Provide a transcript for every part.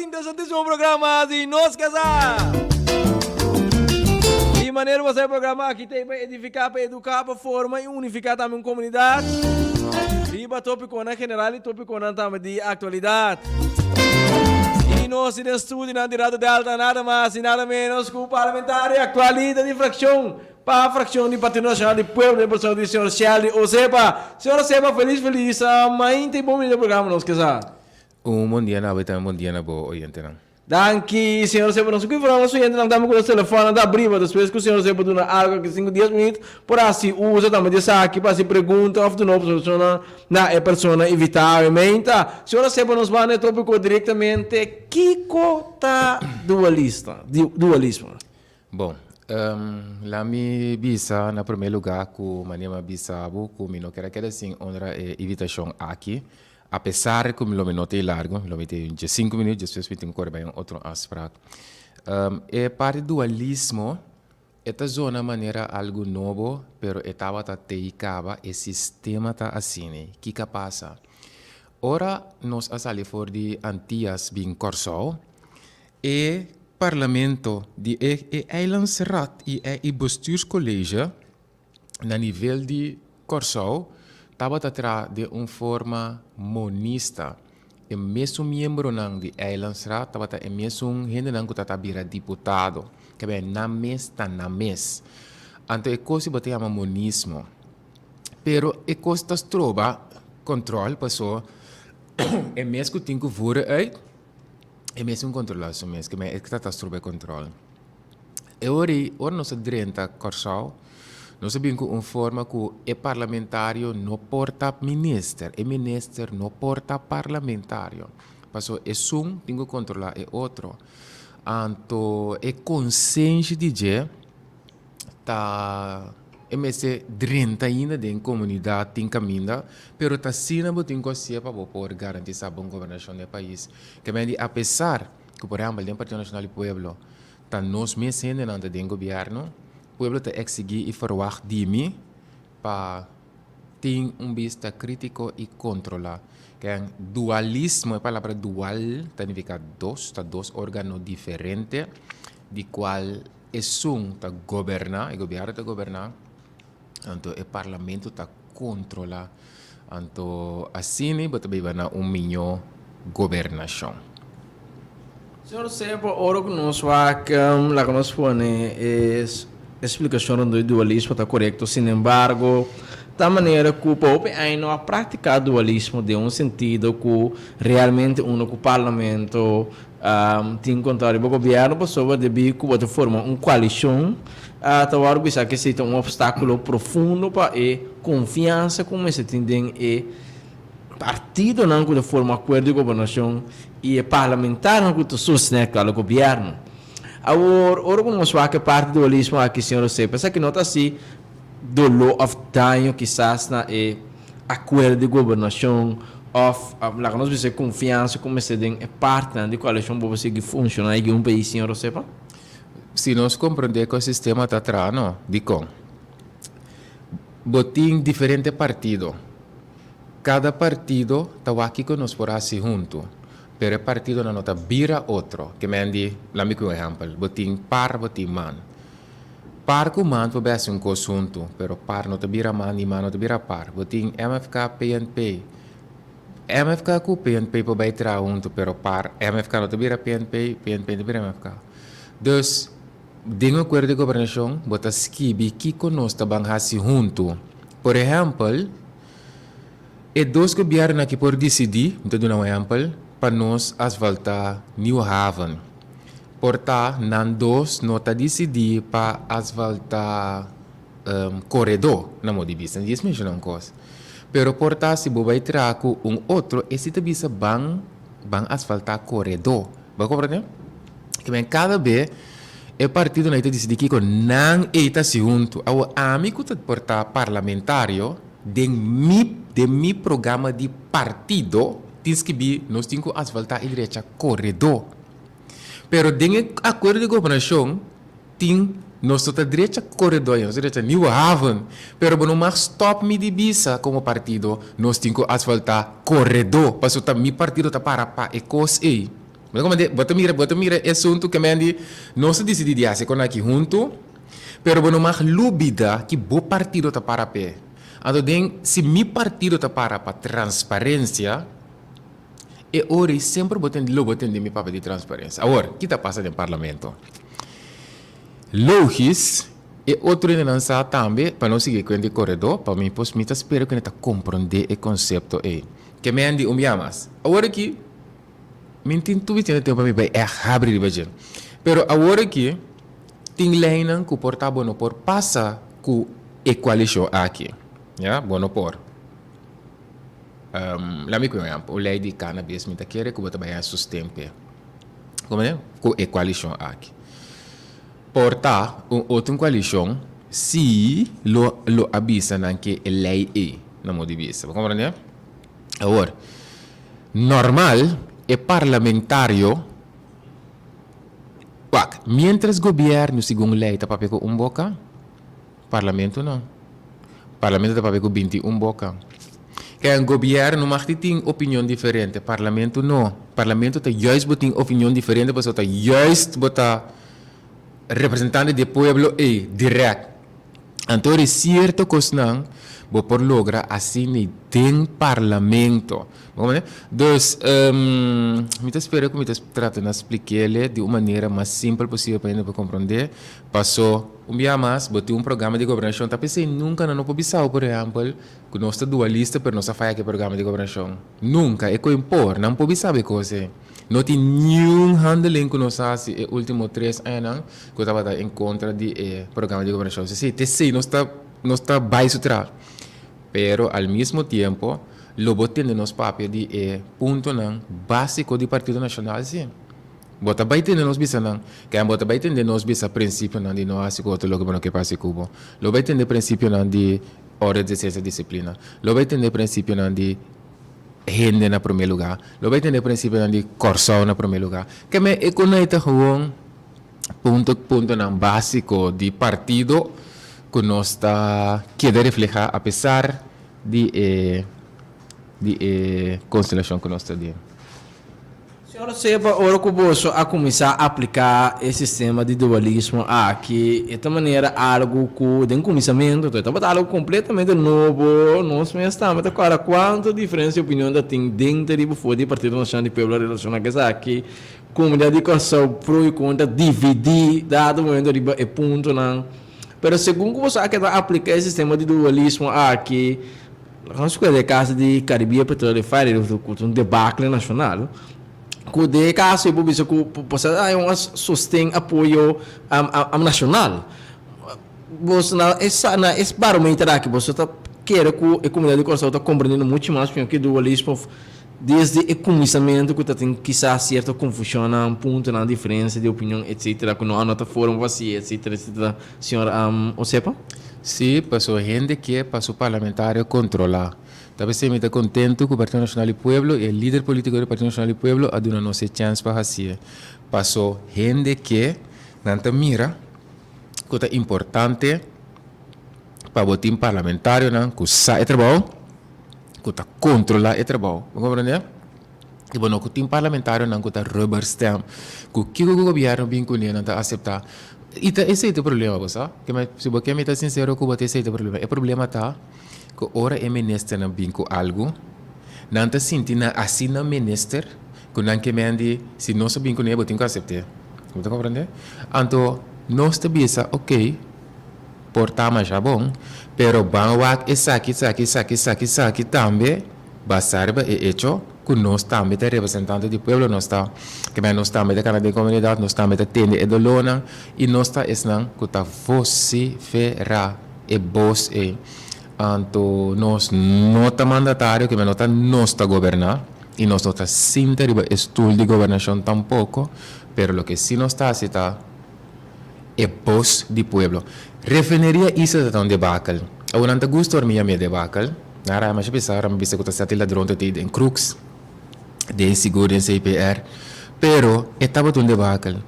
otro interesantísimo programa di Nos Ke Sa. Di manera bo sa e programa aki ta pa edifiká, pa eduká, pa forma i unifiká tambe un komunidat riba tópikonan general i tópikonan tambe di aktualidat. I nos tin den studionan di Radio Delta nada mas i nada ménos ku parlamentario aktual lider di frakshon Pa fraccion di Partido Nacional di Pueblo den persona di señor Shelly Osepa. Señor Osepa feliz feliz mainta y bon bini den programa Nos Ke Sa. Un bon dia na bo y tambe bon dia na bo oyentenan. Danki señor Osepa. Nos a cuinforma nos oyentenan tambe cu nos telefonnan ta abri pa despues cu señor Osepa duna algo aki sinku dies minuut por haci uso tambe di esaki pa haci pregunta of duna observacionnan na e persona invita awe mainta. Señor Osepa nos banda e topico directamente kico ta dualista dualismo? Bon, la mi bisa na promé lugá ku manera mi a bisa bo ku mi no ker a keda sin honra e invitashon aki, apesar ku lo mi no ta e largu, lo mi ta e diesinku minüt, despues mi tin ku kore bai un otro afsprak. E parti dualismo e ta zona manera algu nobo, pero e tabata tei kaba, e sistema ta asina. Kiko a pasa? Ora nos a sali for di Antias bin Kòrsou, E parlamento di e e Eilandsraad i e e Bestuurscollege na nivel di Kòrsou tabata traha den un forma monista. E mesun miembronan di Eilandsraad tabata e mesun hendenan ku tabata bira diputado. Kebei nan mes ta nan mes. Anto e kos di bo ta yama monismo. Pero e kos ta stroba kòntròl paso e mes ku tin ku voeren uit. E mesun kontrolá su mes, ke men e ta ta stroba e kontrol. E ora ei, ora nos a drenta Kòrsou, nos a bin ku un forma ku e parlamentario no por ta minister, e minister no por ta parlamentario, pasobra esun tin ku kontrolá e otro. Anto e konsenshi di dje ta e mester drenta ainda den komunidat tin kaminda, pero ta asina bo tin ku hasié pa bo por garantisá bon gobernashon den e pais. Ke men di apesar ku por ehèmpel den Partido Nashonal di Pueblo ta nos mes hendenan ta den gobièrnu, pueblo ta eksigí i ferwagt di mi pa tin un bista krítiko i kontrolá. Ken dualismo, e palabra dual ta nifiká dos, ta dos órgano diferente di kual Esun ta goberná, e gobièrnu ta goberná, anto e parlamento ta kontrolá. Anto asina bo ta biba na un mihó gobernashon. Señor Sebo, ora ku nos wak laga nos pone e splikashon rondó di dualismo ta korekto. Sinembargo, ta manera ku pa hopi aña no a praktiká dualismo den un sentido ku realmente uno ku parlamento Tin kontra riba gobièrnu pasobra debí ku bo ta forma un koalishon ta wòrdu bisa ku esei ta un opstákulo profundo pa e konfiansa ku mester tin den e partidonan ku ta forma akuerdo di gobernashon i e parlamentarionan ku ta sostené aktual gobièrnu. Awor, ora ku nos wak e parti dualismo aki, señor José, esaki no ta hasi doló òf daño kisas na e akuerdo di gobernashon òf laga nos bisa e konfiansa ku mester den e partinan di koalishon bo por sigui funshoná i guia un pais, señor Osepa? Si nos komprondé kon sistema ta traha no, dikon? Bo tin diferente partido. Kada partido ta wak kiko nos por hasi huntu, pero e partidonan no ta bira otro. Ke men di, laat mi ku un ehèmpel, bo tin par, bo tin man. Par ku man por bèsi un kos huntu, pero par no ta bira man ni man no ta bira par. Bo tin MFK, PNP. MFK ku PNP por bai traha huntu, pero par, MFK no ta bira PNP, PNP no ta bira MFK. Dus, den un akuerdo di gobernashon bo ta skibi kiko nos ta ban hasi huntu. Por ehèmpel, e dos gobièrnunan aki por disidí, mi ta duna un ehèmpel, pa nos asfaltá Nieuwe Haven. Por ta nan dos no ta disidí pa asfaltá koredó, na modo di bisa. Djis menshoná un kos. Pero por ta si bo bai traha ku un otro, e si ta bisa ban ban asfaltá koredó. Bo a komprendé? Ke men kada be e partidonan ei ta disidí kiko nan ei ta hasi huntu. Awor ami ku ta por ta parlamentario den mi den mi programa di partido tin skibí nos tin ku asfaltá i drecha koredó. Pero den e akuerdo di gobernashon tin nos no ta drecha koredor, nos ta drecha Nieuwe Haven. Pero bo no mag stòp mi di bisa komo partido nos tin ku asfaltá koredó, pasobra ta mi partido ta para pa e kos ei. Bo ta mira, bo ta mira e asuntu ke men di nos a disidí di hasi kon aki huntu, pero bo no mag lubida ki bo partido ta para p'e. Anto den si mi partido ta para pa transparensia, e ora ei semper bo tende lo bo tende mi papia di transparensia. Awor, ki ta pasa den parlamento? Logis, e otro hendenan sa tambe, pa no sigui kuenta di koredó, pa mi pos mi ta spera ku hende ta komprondé e konsepto ei. Ke men di un bia mas. Awor aki. Mi tin suficiente tempo pa mi bai echt habri riba dje. Pero awor aki tin leynan cu por ta bo no por pasa cu e coalicion aki. Ya, bo no por. Laat mi cu un ehempel, un ley di cannabis mi ta kere cu bo ta bai haña sosten p'e. Comprende? Cu e coalicion aki. Por ta un otro coalicion si lo lo a bisa nan ke e ley ey na modo di bisa. Bo comprende? Awor, normal e parlamentario wak, mientras gobierno segun ley ta papia cu un boca, parlamento no. Parlamento ta papia cu 21 boca. Kaya gobierno mag di tin opinion diferente, parlamento no. Parlamento ta juist bo tin opinion diferente pasobra ta juist bo ta representante di e pueblo ey direct. Anto di cierto cosnan bo por logra asina den parlamento. Bo comprende? Dus, mi ta spera cu mi ta trata na splikele di un manera mas simpel posibel pa hende por comprende. Paso, un bia mas, bo tin un programa di gobernacion, ta pesey nunca nan no por bisao, por ehempel, cu nos ta dualista pero nos a faya cu e programa di gobernacion. Nunca, e coy por, nan por bisa bo e cos ey. No tin niun handeling ku nos a hasi e último tres añanan ku tabata en kontra di e programa di gobernashon. Si, si, t'esei nos ta nos ta bai su tras. Pero al mismo tiempo lo bo tende nos papia di e puntonan básiko di Partido Nashonal si. Bo ta bai tende nos bisa nan. Kèn bo ta bai tende nos bisa prinsipionan di no hasi ku otro loke bo no ke pa hasi ku bo. Lo bai tende prinsipionan di orde, desensia, disiplina. Lo bai tende prinsipionan di. Hende na promé lugá. Lo bai tende prinsipionan di Kòrsou na promé lugá. Ke men e ku ta gewoon punto puntonan básiko di partido ku nos ta keda reflehá apesar di e di e konstelashon ku nos ta den. Señor Seba, ora ku boso a kuminsá apliká e sistema di dualismo aki, e ta manera algu ku den kuminsamentu e tabata algu kompletamente nobo. Nos mes tambe ta kòrda kuantu diferensia di opinion ta tin denter i befo di Partido Nashonal di Pueblo relashoná ku esaki. Komunidat di Kòrsou pro i kontra dividí dado momento riba e puntonan. Pero segun ku boso a keda apliká e sistema di dualismo aki, Nos ku e kaso di Caribbean Petrol Refinery ku ta un debakle nashonal, ku den e kaso ei por bisa ku por sa hay un sosten apoyo nashonal. Boso na e na e barometer aki boso ta kere ku e komunidat di Kòrsou ta komprendiendo muchu mas mihó ke dualismo desde e kuminsamentu ku ta tin kisas sierto konfushonnan, puntonan, diferensia di opinion etsetera ku no a nota forma pa hasi etsetera etsetera. Señor Osepa? Sí, paso hende ke pa su parlamentario kontrolá. Ta p'esei mi ta kontentu ku Partido Nashonal di Pueblo i e lider polítiko di Partido Nashonal di Pueblo a duna nos e chèns pa hasié. Paso hende ke nan ta mira ku ta importante pa bo tin parlamentarionan ku sa e trabou, ku ta kontrolá e trabou. Bo komprendé? I bo no ku tin parlamentarionan ku ta rubber stamp ku kiko ku gobièrnu bin kuné nan ta aseptá. I ta esei ta e problema bo sa. Ke men si bo ke mi ta sinsero ku bo ta esei ta e problema. E problema ta ku ora e ministernan bin ku algu nan ta sinti nan asina minister ku nan ke men di si nos a bin kuné bo tin ku asept'é. Bo ta komprendé? Anto nos ta bisa oke por ta masha bon pero ban wak esaki esaki esaki esaki esaki tambe. Basá riba e echo ku nos tambe ta representante di pueblo, nos ta kemey nos tambe ta kana den komunidat, nos tambe ta tende e dolónan i nos ta esnan ku ta vosiferá e bos ei. Anto nos no ta mandatario, kemey no ta nos ta goberná i nos no ta sinta riba e stul di gobernashon tampoko, pero loke sí nos ta hasi ta e bos di pueblo. Refineria Isla ta ta un debakel. Awor nan ta gusta ora mi yam'é debakel. Nan raya masha bisa ora mi bisa ku ta seti ladron ta tei den Crux, den sigur den CPR. Pero e tabata un debakel.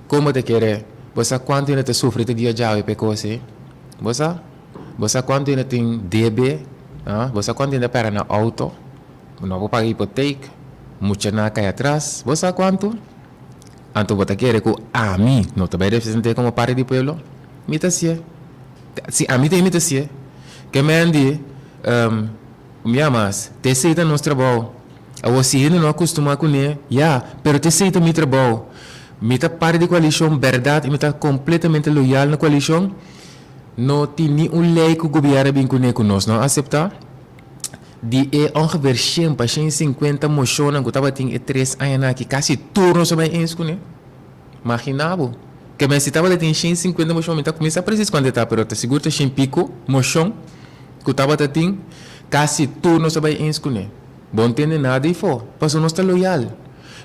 Kon bo ta kere? Bo sa kuantu hende ta sufri te dia djawe pa e kos ei? Bo sa? Bo sa kuantu hende tin debe? Ah, bo sa kuantu hende a pèrdè nan outo? No por paga hipotek, muchanan a kai atras. Bo sa kuantu? Anto bo ta kere ku ami no ta bai represent'é komo parti di pueblo? Mi ta hasié. Si ami ta ei mi ta hasié. Ke men di, Un bia mas, ta esei ta nos trabou. Awor si hende no a kustumá kuné, ya, pero ta esei ta mi trabou. Mi ta parti di koalishon bèrdat i mi ta kompletamente loyal na koalishon. No tin ni un lei ku gobièrnu a bin kuné ku nos no a aseptá. Di e ongeveer shen pa shen i sinkuenta moshonnan ku tabatin e tres añanan aki, kasi tur nos a bai eens kuné. Maginá bo. Ke men si tabata tin shen i sinkuenta moshon, mi ta kuminsá presis kuantu e ta, pero ta sigur ta shen piku moshon ku tabata tin, kasi tur nos a bai eens kuné. Bo no tende nada ei fo, pasobra nos ta loyal.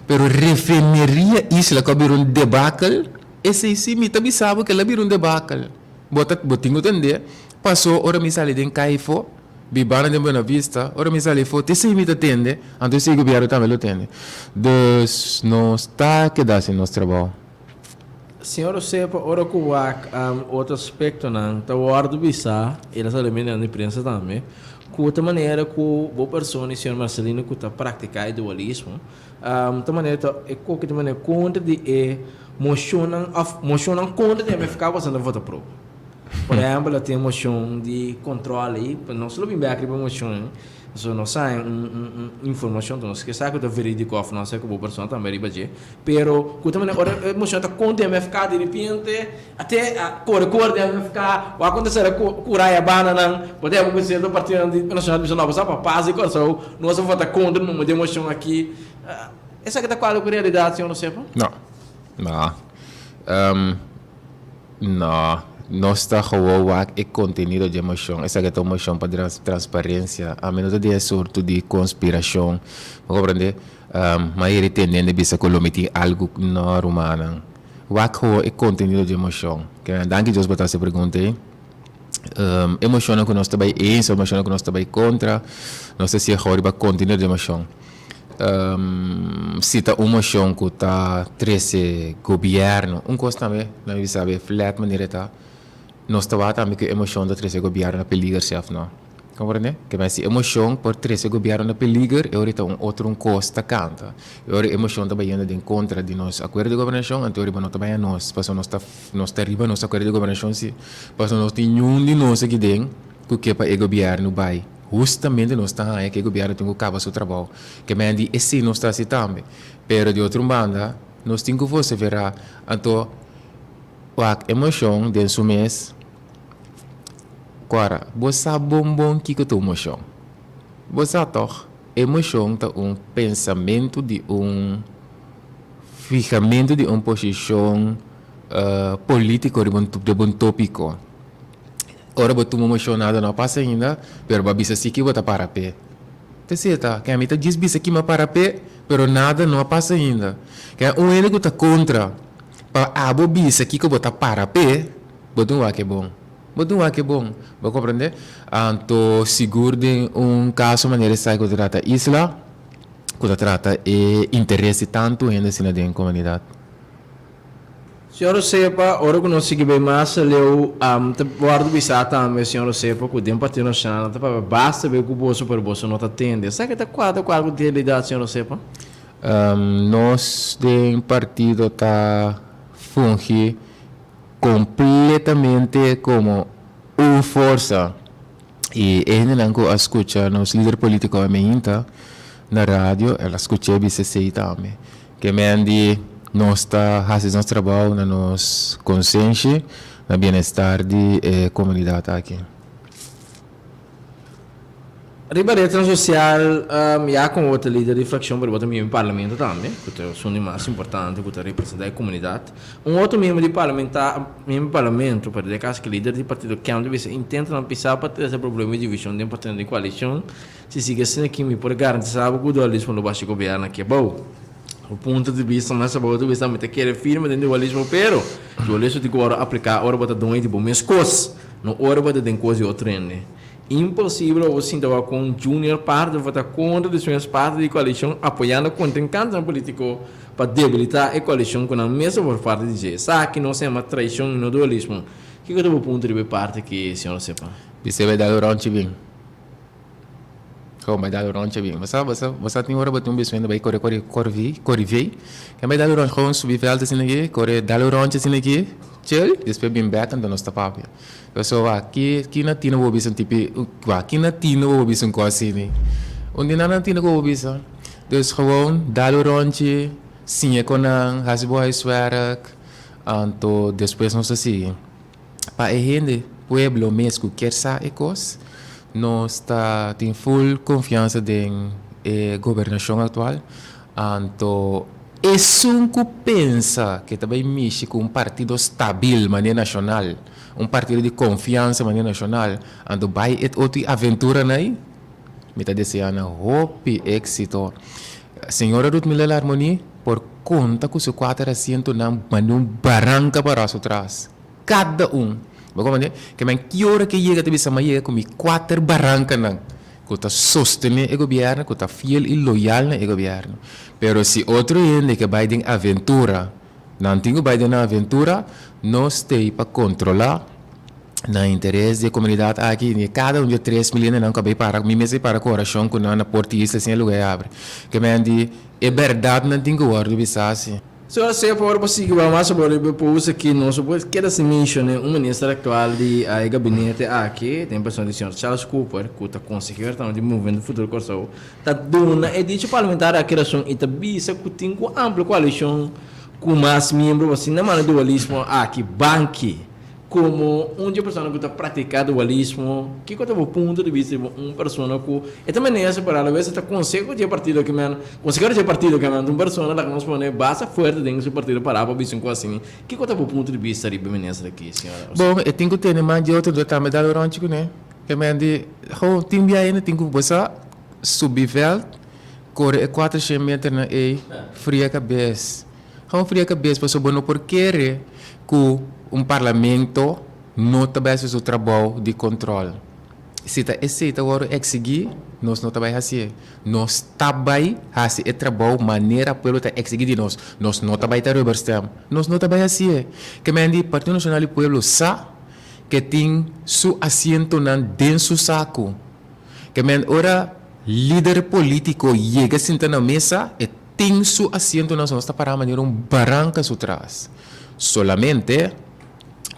Pero refineria Isla ku a bira un debakel, esei sí mi ta bisa bo ku el a bira un debakel. Bo ta, bo tin ku tende, paso ora mi sali den kai fo, Bibando den Buena Vista, ora mi sali afó, t'esei mi ta tende, anto esei gobièrnu tambe lo tende. Dus nos ta keda hasi nos trabou. Señor Osepa, ora ku wak otro aspektonan ta wòrdu bisá, i ta sali mediante di prensa tambe, ku ta manera ku bo persona i señor Marcelino ku ta praktiká e dualismo, ta manera ta e koke ta manera kontra di e moshonnan òf moshonnan kontra di MFK pasobra nan ta vota pro. Por ehempel, lo tin mocion di control ei, pero nos lo bin bek riba e mocion ei. So nos sa un un un informacion cu nos ke sa cu ta veridico of no, sa cu bo persona tambe riba dje. Pero cu ta manera ora e mocion ta contra MFK di repente ate a core core di MFK, wak acontecer cu cu raya bananan, bo ta heba cu cierto partidonan di nacional bisa no bo sa pa pas di Corsou nos a vota contra numa di e mocion aki. Esaki ta cuadra cu realidad, señor Osepa? No. No. No, nos ta gewoon wak e kontenido dje moshon. Esaki ta un moshon pa transparensia. Ami no ta di e sorto di konspirashon. Bo komprende? Ma yeri tende hende bisa ku lo mi tin algu. No, rumannan. Wak gewoon e kontenido dje moshon. Danki Dios bo ta hasi e pregunta ei. E moshonnan ku nos ta bai eens of moshonnan ku nos ta bai kontra, nos ta siña gou riba kontenido dje moshon. Si ta un moshon ku ta trese gobièrnu, un kos tambe nan mi bisa flat manera e ta, nos ta wak tambe ku e moshon ta trese gobièrnu na peliger si òf no. Komprende? Ke men si e moshon por trese gobièrnu na peliger e ora ta un otro un kos ta kanta. E ora e moshon ta bayendo den kontra di nos akuerdo di gobernashon anto riba no ta bai anos pasobra nos ta nos ta riba nos akuerdo di gobernashon si pasobra nos tin niun di nos aki den ku ke pa e gobièrnu bai. Hustamente nos ta haña ku e gobièrnu tin ku kaba su trabou. Ke men di esei nos ta hasi tambe. Pero di otro banda nos tin ku voseverá. Anto wak e moshon den su mes. Kora, bo sa bon bon kiko ta un moshon. Bo sa tòg? E moshon ta un pensamentu di un fihamentu di un posishon polítiko riba un riba un tópiko. Ora bo tuma moshon nada no a pasa ainda, pero bo a bisa si ki bo ta para p'e. Ta seta, ke ami ta djis bisa ki mi a para p'e, pero nada no a pasa ainda. Ke un hende ku ta kontra pa abo bisa kiko bo ta para p'e, Bo tin wak e bon. Bo tin wak e bon. Bo comprende? Anto sigur den un caso manera esaki cu ta trata isla, cu ta trata e interes di tanto hende asina den comunidad. Señor Osepa, ora cu nos sigui bay mas aleu, ta wordo bisa tambe, señor Osepa, cu den Partido Nacional nan ta papia basta bay cu boso, pero boso no ta tende. Esaki ta cuadra cu algo di realidad, señor Osepa? Nos den partido ta fungi Completamente como un forsa y e hendenan cu a scucha nos lider politico Ameinta na radio el a scuch'e bisa esey tambe. Ke men di nos ta haci nos trabao na nos consenshi na bienestar di e comunidad aki. Riba retnan sosial ya kon bo ta lider di frakshon pero bo ta miembro di parlamento tambe ku ta esun di mas importante ku ta representá e komunidat. Un otro miembro di parlamenta miembro di parlamento pero den e kaso ki lider di partido Kemp ta bisa intentonan pisá pa trese problema i divishon den partidonan di koalishon. Si sigui asina aki mi por garantisá bo ku dualismo lo bashi gobièrnu aki abou. Bo punto di bista mas abou ta bisa mi ta kere firme den dualismo pero dualismo tin ku wòrdu apliká ora bo ta doño di bo mes kos no ora bo ta den kos di otro hende. Imposibel pa bo sinta wak ku un junior parti vota kontra di su mes parti di koalishon apoyando kontrinkantenan politiko pa debilitá e koalishon ku nan mes a for parti di dje. Esaki nos yama traishon i no dualismo. Kiko ta bo punto riba e parti aki, señor Osepa? Bis'e bai dal un ròntji bin. Gewoon bai dal un rondje bin. Bo sa, bo sa, bo sa tin ora bo tin un beswendo bai kore kore kore kore vei. Ken bai dal un rondje, gewoon subi veld asina aki, kore dal un rondje asina aki, chill, despues bin bek anto nos ta papia. Pasobra wak, ki ki na tina bo bisa un tipi, wak, ki na tina bo bisa un kos asina? Un di nan na tina ku bo bisa. Dus gewoon dal un rondje, siña kon nan, hasi bo huiswerk, anto despues nos ta sigui. Pa e hende, pueblo mes ku kier sa e kos, nos ta tin full konfiansa den e gobernashon aktual. Anto esun ku pensa ke ta bai mishi ku un partido stabil manera nashonal, un partido di konfiansa manera nashonal, anto bai et otro aventuranan ei, mi ta desea nan hopi éksito. Señora Ruthmila Larmonie por konta ku su kuater asientonan manda un baranka pará su tras. Kada un. Bo komprende? Ke men ki ora ke yega ta bisa mi a yega ku mi kuater barankanan ku ta sostené e gobièrnu, ku ta fiel i loyal na e gobièrnu. Pero si otro hende ke bai den aventura, nan tin ku bai den nan aventura, nos t'ei pa kontrolá na interes di e komunidat aki, di kada un di e 3 mil hendenan ku a bai para, mi mes a bai para ku orashon ku nan na Porta Isla sin e lugá e abri. Ke men di e bèrdatnan tin ku wòrdu bisá si. Señor Sefa, ora bo sigui wak mas sobre riba e post aki, nos no por keda sin menciona un minister actual di e gabinete aki, den persona di señor Charles Cooper, cu ta consehero tambe di Movemento Futuro Corsou, ta duna e dicho parlamentario aki rason y ta bisa cu tin cu amplia coalicion cu mas miembro pa asina manda dualismo aki banki. Komo un dje persona ku ta praktiká dualismo, kiko ta bo punto di bista riba un persona ku e ta menester pero alabes e ta konseho dje partido ke men, konsehero dje partido ke men, un persona laga nos pone basa fuerte den su partido pará pa bisa un kos asina. Kiko ta bo punto di bista riba e minister aki, señor Oscar? Bon, e tin ku tene man dje otro dor tambe dal un ròntje kuné. Ke men di, ho, tin bia ainda tin ku bo sa subi vèlt, kore e kuatershen meternan ei, fria kabes. Gewoon fria kabes pasobra bo no por kere ku un parlamento no ta bai hasi su trabou di kontrol. Si ta esei ta wòrdu eksigí, nos no ta bai hasié. Nos ta bai hasi e trabou manera pueblo ta eksigí di nos. Nos no ta bai ta rubberstamp. Nos no ta bai hasié. Ke men di Partido Nashonal di Pueblo sa ke tin su asientonan den su saku. Ke men ora lider polítiko yega sinta na mesa, e Tin su asientonan so nos ta pará manera un baranka su tras. Solamente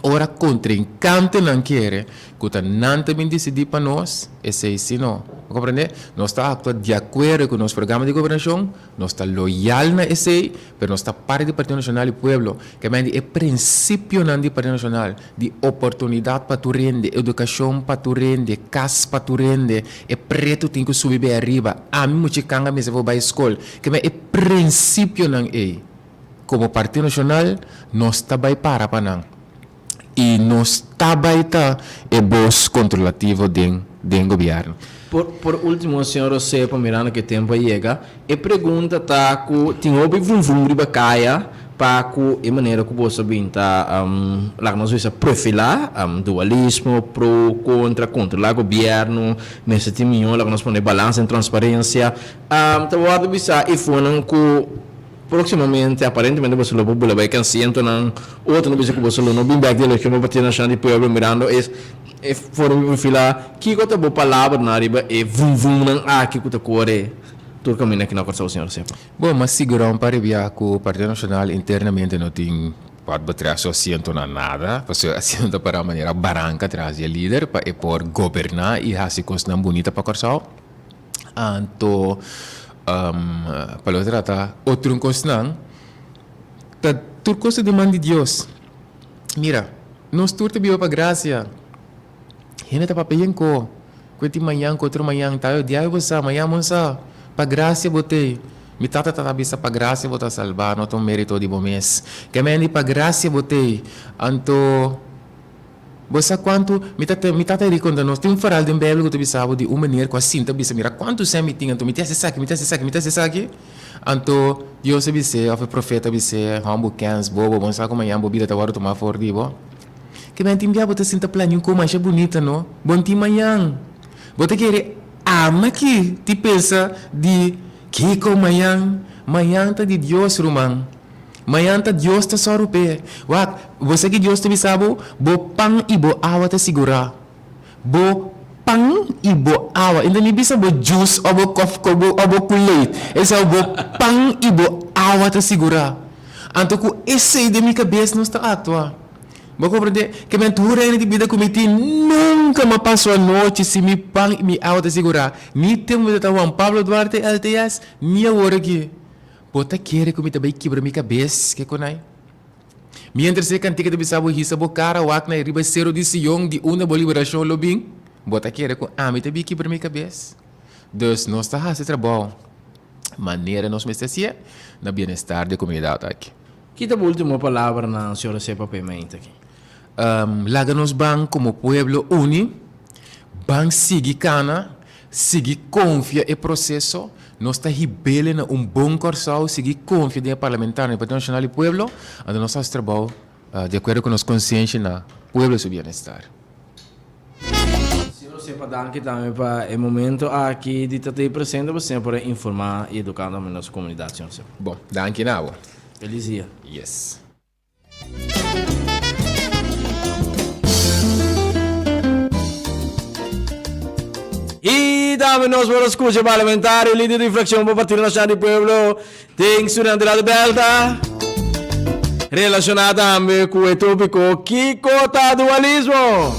ora kontrinkantenan kere ku ta nan ta bin disidí pa nos, esei si no. Bo komprendé? Nos ta aktua di akuerdo ku nos programa di gobernashon, nos ta loyal na esei, pero nos ta parti di Partido Nashonal di Pueblo. Ke men di e prinsipionan di Partido Nashonal, di oportunidat pa tur hende, edukashon pa tur hende, kas pa tur hende, e pretu tin ku subi bay ariba, ami mucha kanga mester por bay skol. Ke men e prinsipionan ei, komo Partido Nashonal nos ta bay para pa nan i nos ta bay ta e bos kontrolativo den den gobièrnu. Por por ultimo, señor Rosé, pa mirando ku e tempu a yega, e pregunta ta ku tin hopi vunvun riba kaya pa ku e manera ku boso a bin ta laga nos bisa profilá, dualismo, pro, kontra, kontrolá gobièrnu, mester tin mihó laga nos pone balansa en transparensia. Ta wòrdu bisá e fonan ku próksimamente aparentemente boso lo por bula bai ku asientonan, otro nan bisa ku boso lo no bin bèk di elekshon pa Partido Nashonal di Pueblo mirando e E forma di profilá, Kiko ta bo palabranan riba e vunvunnan aki ku ta kore tur kaminda aki na Kòrsou, señor Sepa? Bon, mas sigurá un par di bia ku Partido Nashonal internamente no tin wat betreft su asientonan nada, pasobra e asiento ta pará manera baranka tras di e lider pa e por goberná i hasi kosnan bunita pa Kòrsou. Anto pa lo trata otro kosnan, ta tur kos ta den man di Dios. Mira, nos tur ta biba pa grasia. Hende ta papia yen ko, ku e tin mañan, ku otro mañan, ta diario bo sa, mañan bo sa. Pa grasia bo t'ei. Mi tata ta bisa pa grasia bo ta salbá, no ta un mérito di bo mes. Ke men di pa grasia bo t'ei. Anto, bo sa kuantu, mi ta mi tata di konta nos, tin un faral den Beibel ku ta bisa bo di un meneer ku a sinta bisa, mira kuantu sèn mi tin, anto mi ta hasi esaki, mi ta hasi esaki, mi ta hasi esaki. Anto Dios a bis'é, òf e profeta a bis'é, Hòmber kèns, bobo, bo no sa ku mañan bo bida ta wòrdu tumá for di bo? Ke men tin bia bo ta sinta plania un kos masha bunita, no? Bo no tin mañan. Bo ta kere ama ki ti pensa di kiko mañan? Mañan ta di Dios, ruman. Mañan ta Dios ta sòru p'e. Wak, bo sa ki Dios ta bisa bo? Bo pan i bo awa ta sigurá. Bo pan i bo. awa. E no ta ni bisa bo juice o bo kof o bo Kool-Aid. E bisa bo pan i bo awa ta sigurá. Anto ku esei den mi kabes nos ta aktua. Bo komprendé? Ke men tur hende di bida ku mi tin nunka m'a paso anochi sin mi pan i mi awa ta sigurá. Ni tempu mi ta Juan Pablo Duarte LTS, ni awor aki. Bo ta kere ku mi ta bai kibra mi kabes ke konai? Miéntras e kantika ta bisa bo hisa bo kara wak na e riba e seru di Sion di unda bo liberashon lo bin, bo ta kere ku ami ta bin kibra mi kabes? Dus nos ta hasi trabou manera nos mester hasié na bienestar di e komunidat aki. Ki ta bo ultimo palabranan, señor Sepa, pa e mainta aki? Laga nos ban komo pueblo uni, ban sigui kana, sigui konfia e proseso, nos ta hib'el na un bon Kòrsou, sigui konfia den e parlamentarionan di Partido Nashonal di Pueblo, anto nos ta hasi trabou di akuerdo ku nos konsiensha na pueblo su bienestar. Señor Sepa danki tambe pa e momento aki di ta tei presente pa siña por a informa y educa tambe nos comunidad señor Sepa. Bon, danki na bo. Feliz dia. Yes. Y tambe nos por a scucha parlamentario lider di fraccion pa Partido Nacional di Pueblo den Surante Lado Delta relaciona tambe cu e topico Kico ta dualismo?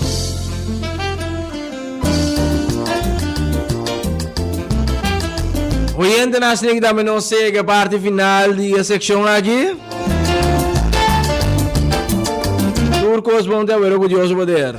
Oyentenan asina ki tambe nos sega parti final di e seccion aki. Tur cos bon te awero cu Dios su poder.